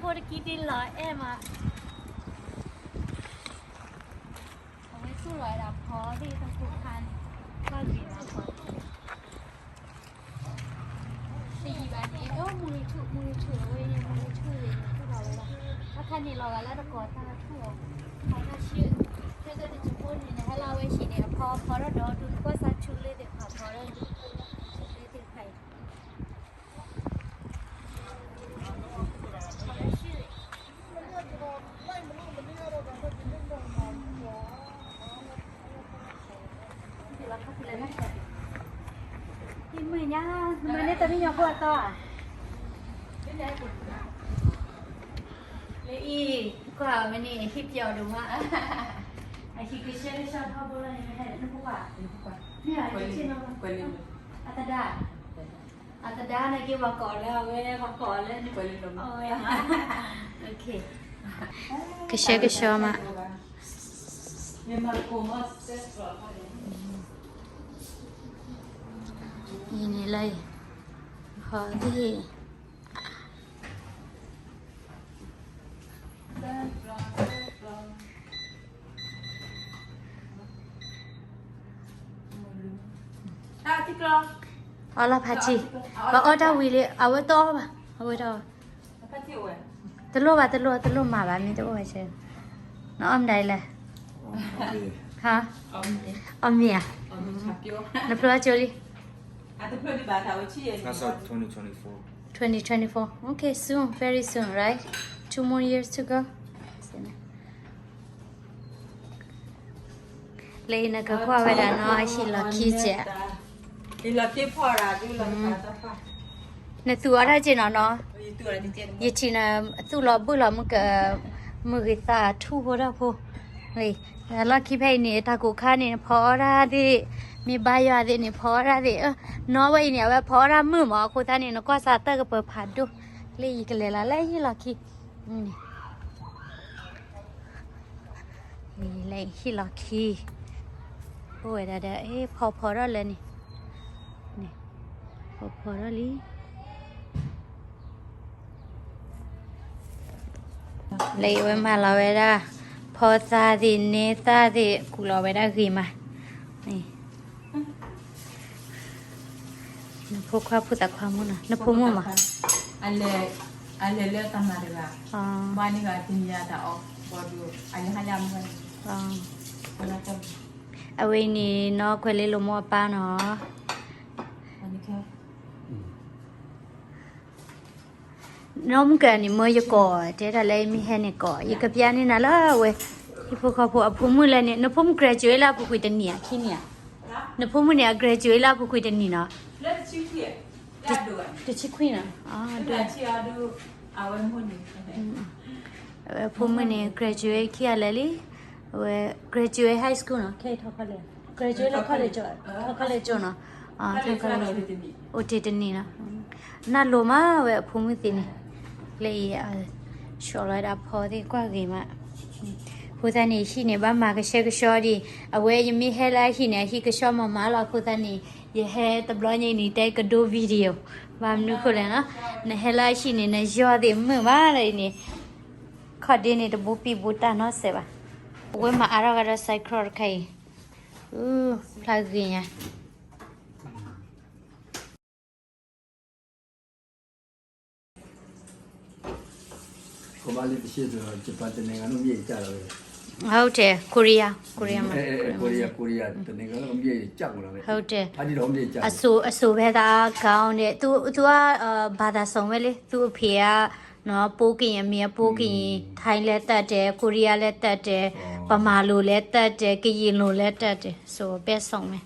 ဖိတကံတ့ၢ်လီၤအဲၣ်မး, အဝဲသူၣ်လီၤဝဲဒၣ်ဖီသ့ၣ်တၢ်ကိၢ်ခါန့ၣ်, ကွၢ်ဂ့ၤမးဖီသ့ၣ်, တယံာ်ဘၣ်န့ၣ် အိၣ်မူရံထူၣ် မူရံထူၣ်အဝဲန့ၣ် မူရံထူၣ်န့ၣ် သူၣ်လီၤဝဲဒၣ်, အခါန့ၣ်လီၤဂာ်လၢတကိးတၢ်ထူၣ်အီၤ, ဖီတၢ်ဆှၢ, ဖဲတၢ်တကဖိန့ၣ် နဟဲလီၤဝဲဟံၣ်န့ၣ် အဖီဖီထီၣ်ဒီးဒုးကွၢ်စးဆူလ့သ့ၣ်တဖၣ် ဖီထီၣ်ဒုးလ့သ့ၣ်တဖၣ်အံၤ ဟံၣ်မုၢ်ညါ, မ့ၢ်န့ၣ်တမ့ၢ်ညီဖိအသီဧါ, လၢအံၤ, ကွၢ်မ့ၢ်န့ၣ် ဟံၣ်ပျီဒိၣ်မး, အဟံၣ်ကဆှဲကဆှီထီဘိလီၤန့ၣ် နဖိခွါ, မ့ၢ်အလၢဆ့ၣ်နီၤ, အသဒါ အသဒါန့ၣ်က့ၤပှၤကိးလၢအဝဲ ပှၤကိးလၢ ကဆှဲကဆှီမး, အံၤန့ၣ်လၢအံၤ, ဟီသ့ၣ် အီလီၤဖးထံ, ပအီၣ်တၢ်ဝံၤလံ အဝဲတအီၣ်ဘၣ်, အဝဲတအီၣ်ဘၣ်, တလိၣ်ဘၣ် တလိၣ် တလိၣ်မၤဘၣ် မ့ၢ်တအိၣ်ဝဲဆဲ, နအီၣ်မနုၤလဲၣ်, ဟါ, အီၣ်မ့ၤဧါ, နဖျိအကၠိလံ, twenty twenty-four, okay, soon, very soon, right? Two more years to go. လၢအံၤနကကွၢ်ဝဲဒၣ်နီၤ အဟံၣ်လီၢ်ခံစဲး, နသူအီၣ်တၢ်က့ၤနီၤနီၤ, ယထံၣ်နသူၣ်လီၤဘှံးလီၤမုၢ်က, မုၢ်ဂ့ၤသးထူၣ်ဖိတၢ်ဖိ, လီၢ်ခံဖဲအံၤန့ၣ် တၢ်ကိၢ်ခါန့ၣ် နဖီအီၣ်တၢ်သ့ၣ်, မ့ၢ်ဘါယွၤသ့ၣ်န့ၣ် ဖီအီၣ်တၢ်သ့ၣ်, နီၢ်ဝဲအံၤန့ၣ် အဝဲဖီအီၣ်တၢ်မုာ်မး အဃိသတးန့ၣ် နကွၢ်စးတၢ်ကပၤဖးဒိၣ်, လၢယကလဲၤလီၤလၢဟံၣ်လီၢ်ခံ, န့ၣ် လၢဟံၣ်လီၢ်ခံ, အိၣ်ဝဲဒၣ်ဒီး ဖီဖီထီၣ်လၢန့ၣ်, န့ၣ်, ဖီဖီထီၣ်လံ, လၢအံၤဝဲမၤလီၤဝဲဒၣ်, ဖီသၣ်သ့ၣ် နဲသၣ်သ့ၣ် ကူးလီၤဝဲဒၣ်ဂ့ၤမး, န့ၣ် နဖိခွါဖိသၣ်ခွါမုၣ်နီၤ နဖိမုၣ်မး, အလဲၤလၢတၢ်မၤတဂၤ, ဘၣ်န့ၣ်ဂၤတနံၤအတၢ်အီၣ်, ဘၣ်ဒိ, အလဲၤဟါယမုၢ်, အဝဲအံၤန့ၣ် နီၢ်ခွဲးလ့လိာ်မိၢ်အပၢ်နီၤ နီၢ်မုၢ်ကန့ၣ် မၢယကိး တဲဒၣ်လၢမ့ၢ်ဟဲန့ၣ်ကိး ယကပျၢ်န့ၢ်နၤလၢအဝဲ, ဟံၣ်ဖိဃီဖိအဖိမုၣ်လၢန့ၣ် နဖိမုၣ် graduate လၢအပူၤကွံာ်တနံၣ်ဧါ ခံနံၣ်ဧါ, နဖိမုၣ်န့ၣ် အ graduate လၢအပူၤကွံာ်တနံၣ်နီၤ, တဆံခွံနီၤ, အဝဲဖိမုၣ်န့ၣ် graduate ခံဂၤလၢာ်လံ, အဝဲ graduate high school နီၤ ခဲအံၤထီၣ် college, graduate လၢ college, ထီၣ် college နီၤ, အိၣ်တ့ၢ်တနံၣ်နီၤ, နၢ်လိၤမးဝဲအဖိမုၣ်သ့ၣ်န့ၣ်, လၢအံၤ ဆှီလီၤဝဲဒၣ်ဖီသ့ၣ်ကွၢ်ဂ့ၤမး, အဃိသတးန့ၣ် ဟံၣ်န့ၣ် ဘၣ်မၤကဆှဲကဆှီဒံး, အဝဲယမ့ၢ်ဟဲလၢအဟံၣ်န့ၣ် အဟံၣ်ကဆှီမၤမၤလီၤ အဃိသတးန့ၣ်, ယဟဲတဘျီညါအံၤန့ၣ် တဲကဒိ video, ဘၣ်မနုၤဃိလဲၣ်နီၤ, နဟဲလၢအဟံၣ်န့ၣ် နယီၢ်သ့ၣ်မုာ်မးလၢအံၤန့ၣ်, ခီၣ်ဒ့န့ၣ် တဘူးပံာ်ဘူးတၢ်နီတစဲးဘၣ်, အဝဲမၤအါထီၣ်ဂၤဒီး စဲးခရီးတခါအံၤ, ဖျါဂ့ၤညါ ဟုတ်တယ်, Korea, Korea မှာ, ဟုတ်တယ်, အစိာ်ဖဲသး gown န့ၣ်, သူက ဘာသာစုံဝဲလံ, သူ့အဖေက နော်, ပိုးကရင်, အမေက ပိုးကရင်, ထိုင်းလည်းတတ်တယ်, ကိုရီးယားလည်းတတ်တယ်, ဗမာလိုလည်းတတ်တယ်, ကရင်လိုလည်းတတ်တယ်, ဆိုတော့ ဘက်စုံပဲ.